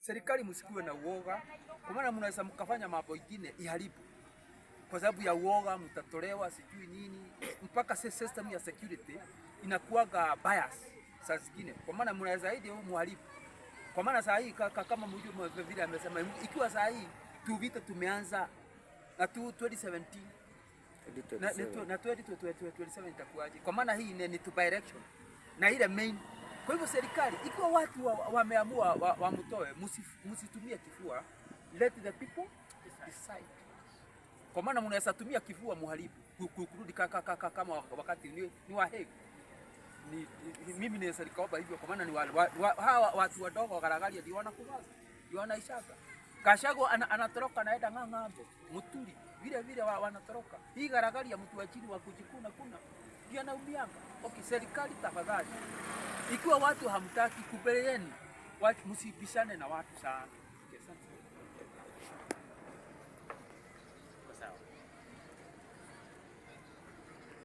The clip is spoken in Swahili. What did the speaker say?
Serikali msikuwe na uoga, kwa maana mnaweza mkafanya mambo ingine iharibu kwa sababu ya uoga, mtatolewa sijui nini, mpaka system ya security inakuwaga bias saa zingine, kwa maana mnaweza zaidi muharibu. Kwa maana saa hii kama mjue vile amesema, ikiwa saa hii tu vita tumeanza na tu 2017 na 2027 itakuwaje? Kwa maana hii ni to by election na ile main. Kwa hivyo serikali, ikiwa watu wameamua wamtoe, msitumie kifua, let the people decide. Kwa maana mnaweza tumia kifua muharibu kurudi kama wakati ni wa Hague. Ni mimi naweza nikaomba hivyo, kwa maana ni hawa watu wadogo garagaria ndio wanakuvaza, ndio wanaishaka. Gachagua anatoroka anaenda ng'ambo, Muturi vile vile wanatoroka. Hii garagaria mtu wa chini wa kujikuna kuna ndio anaumianga. Okay, serikali tafadhali, ikiwa watu hamtaki kubeleeni, msibishane na watu sana. Okay, asante.